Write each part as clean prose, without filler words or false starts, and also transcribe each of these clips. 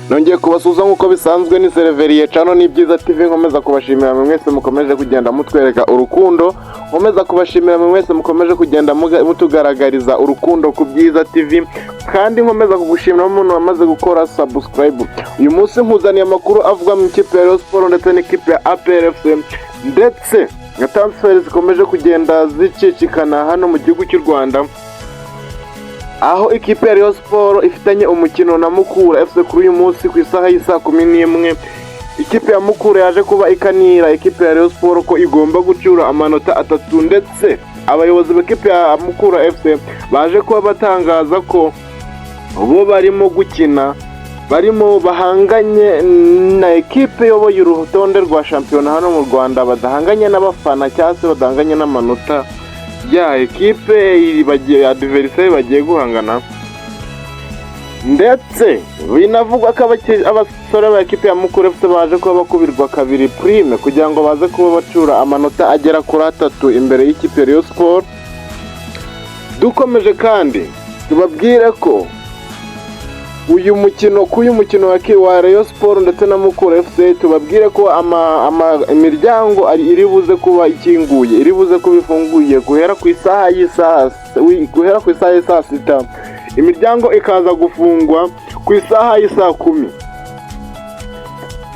Nongeye kubasuhuza nk'uko bisanzwe, ni Sereveriye Cano n'Ibyiza TV. Nkomeza kubashimira mwe mwese mukomeje kugenda mutwereka urukundo, nkomeza kubashimira mwe mwese mukomeje kugenda mutugaragariza urukundo ku Byiza TV, kandi nkomeza kugushimira umuntu wamaze gukora subscribe. Uyu munsi nkuzaniye amakuru avuga mu ikipe ya Rayon Sports ndetse n'ikipe ya APR FC, ndetse na transfer zikomeje kugenda zicicikana hano mu gihugu cy'u Rwanda, aho ikipe ya Rayon Sports ifitanye umukino na Mukura FC kuri uyu munsi ku isaha y'isaa 11. Ikipe ya Mukura yaje kuba ikanira ikipe ya Rayon Sports ko igomba gucyura amanota 3, ndetse abayobozi b'ikipe ya Mukura FC baje kuba batangaza ko bo barimo gukina, barimo bahanganye na ekipe iyoboye urutonde rwa shampiyona hano mu Rwanda, badahanganye n'abafana cyangwa se badahanganye n'amanota ya ekipe bagiye adversaire bagiye guhangana. Ndetse binavugwa ko abasore ba ekipe ya Mukura FC baje kuba bakubirwa kabiri prime kugira ngo baze kuba bacura amanota agera kuri 3 imbere y'ikipe ya Rayon Sports. Dukomeje kandi tubabwire ko uyu mukino, k'uyu mukino wa Rayon Sports ndetse na Mukura FC, tubabwire ko imiryango iri buze kuba ikinguye, iri buze kuba ifunguye guhera ku isaha y'isaa 6, imiryango ikaza gufungwa ku isaha y'isaa 10.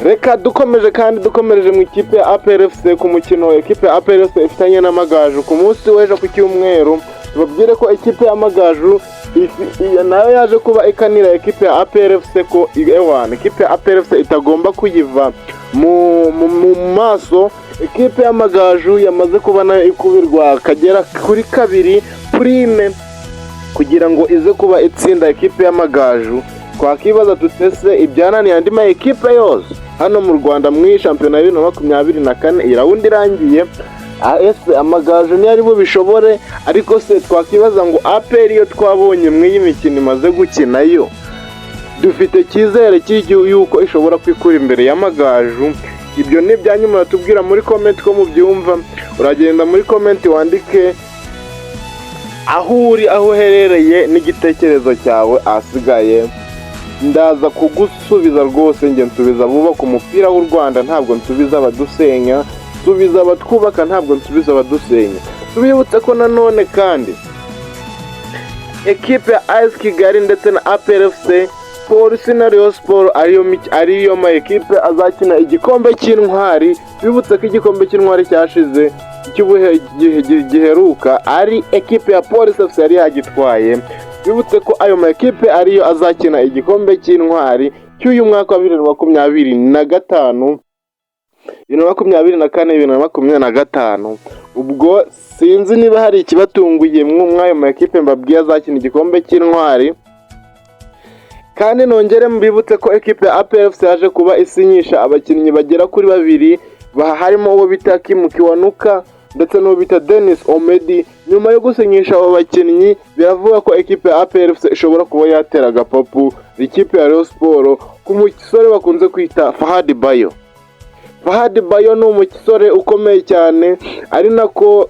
Reka dukomeje kandi dukomereje mu ikipe ya APR FC, ku mukino ekipe ya APR FC ifitanye n'Amagaju ku munsi w'ejo ku cyumweru. Tubabwire ko ikipe y'Amagaju nayo yaje kuba ikanira ekipe ya APR FC ko ewana ekipe ya APR FC itagomba kuyiva mu maso. Ekipe y'Amagaju yamaze kuba nayo ikubirwa kagera kuri kabiri prime kugira ngo ize kuba itsinda ekipe y'Amagaju. Twakibaza tutese ibyananiye andi ma ekipe yose hano mu Rwanda mu shampiyona ya 2024, iyi round irangiye, ese Amagaju niyo ari bubishobore? Ariko se twakibaza ngo APR iyo twabonye mu iyi mikino imaze gukina, yo dufite icyizere yuko ishobora kwikura imbere y'Amagaju? Ibyo ni ibyanyu, muratubwira muri comment ko mubyumva. Uragenda muri comment wandike aho uri, aho uherereye n'igitekerezo cyawe, ahasigaye ndaza kugusubiza rwose. Njye nsubiza abubaka umupira w'u Rwanda, ntabwo nsubiza abadusenya. Nsubiza abatwubaka, ntabwo nsubiza abadusenya. Tubibutse ko nanone kandi ekipe ya AS Kigali ndetse na APR FC, Polisi na Rayon Sports ariyo ma ekipe azakina igikombe cy'Intwari. Bibutse ko igikombe cy'Intwari cyashize cy'ubuhe giheruka ari ekipe ya Polisi FC yari yagitwaye. Bibutse ko ayo ma ekipe ariyo azakina igikombe cy'Intwari cy'uyu mwaka wa 2025, 2024, 2025. Ubwo sinzi niba hari ikibatunguye mw'ayo ma ekipe mbabwiye azakina igikombe cy'Intwari. Kandi nongere mbibutse ko ekipe ya APR FC yaje kuba isinyisha abakinnyi bagera kuri babiri, harimo uwo bita Kim Kiwanuka ndetse n'uwo bita Denis Omedi. Nyuma yo gusinyisha abo bakinnyi, biravuga ko ekipe ya APR FC ishobora kuba yatera agapapu ikipe ya Rayon Sports ku musore bakunze kwita Fahad Bayo. Fahad Bayo ni umusore ukomeye cyane, ari nako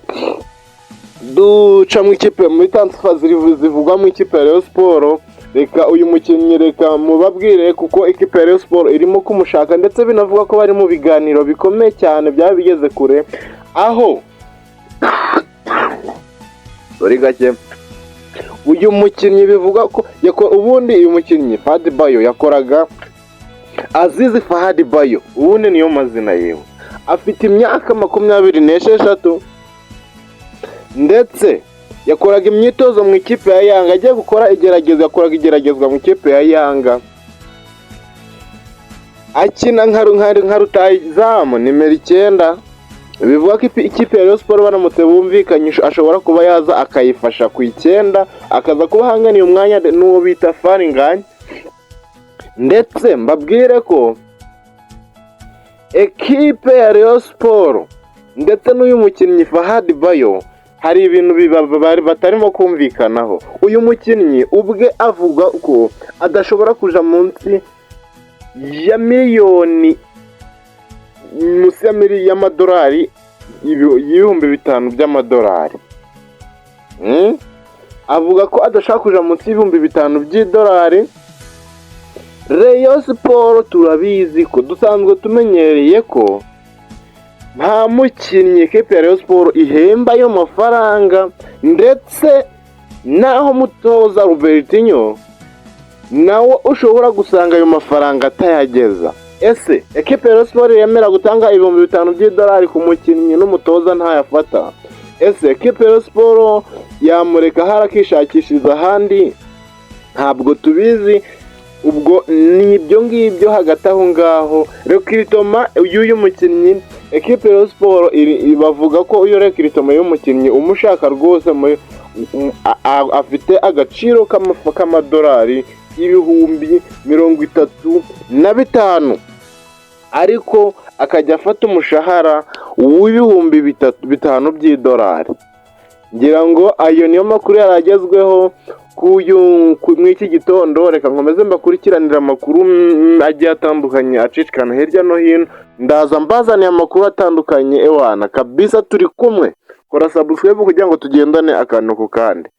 duca mu ikipe muri transfer zivugwa mu ikipe ya Rayon Sports. Reka uyu mukinnyi, reka mubabwire, kuko ikipe ya Rayon Sports irimo kumushaka, ndetse binavuga ko bari mu biganiro bikomeye cyane byaba bigeze kure, aho dore gake uyu mukinnyi bivuga ko ubundi uyu mukinnyi Fahad Bayo yakoraga, Azizi Fahad Bayo ubundi niyo mazina yewe, afite imyaka 26, ndetse yakoraga imyitozo mu ikipe ya Yanga, agiye gukora igerageza, yakoraga igeragezwa mu ikipe ya Yanga, akina nka rutahizamu nimero 9. Bivuga ko ikipe ya Rayon Sports baramutse bumvikanye ashobora kuba yaza akayifasha ku 9, akaza kuba ahanganiye umwanya n'uwo bita Fall Ngagne. Ndetse mbabwire ko ekipe ya Rayon Sports ndetse n'uyu mukinnyi Fahad Bayo hari ibintu batarimo kumvikanaho. Uyu mukinnyi ubwe avuga ko adashobora kuja munsi ya miliyoni, munsi ya y'amadolari 5000 by'amadolari. Avuga ko adashaka kuja munsi y'5000 by'idolari. Rayon Sport turabizi ko dusanzwe tumenyereye ko nta mukinnyi ekipe ya Rayon Sport ihemba ayo mafaranga, ndetse naho mutoza Robertinho nawe ushobora gusanga ayo mafaranga atayageza. Ese ekipe ya Rayon Sport yemera gutanga 5000 by'idolari ku mukinnyi n'umutoza ntayafata? Ese ekipe ya Rayon Sport yamureka hari akishakishiriza ahandi? Ntabwo tubizi. Ubwo ni ibyo ngibyo. Hagati aho ngaho, recrutement y'uyu mukinnyi, ekipe ya Rayon Sport bavuga ko iyo recrutement y'umukinnyi umushaka rwose afite agaciro k'amadolari 35,000, ariko akajya afata umushahara w'ibihumbi 5 by'idolari. Ngira ngo ayo niyo makuru yari agezweho muri iki gitondo. Reka nkomeze mbakurikiranire amakuru agiye atandukanye acicikana hirya no hino. Ndaza mbazaniye amakuru atandukanye. Ewana kabisa, turi kumwe. Kora subscribe kugira ngo tugendane akantu ku kandi.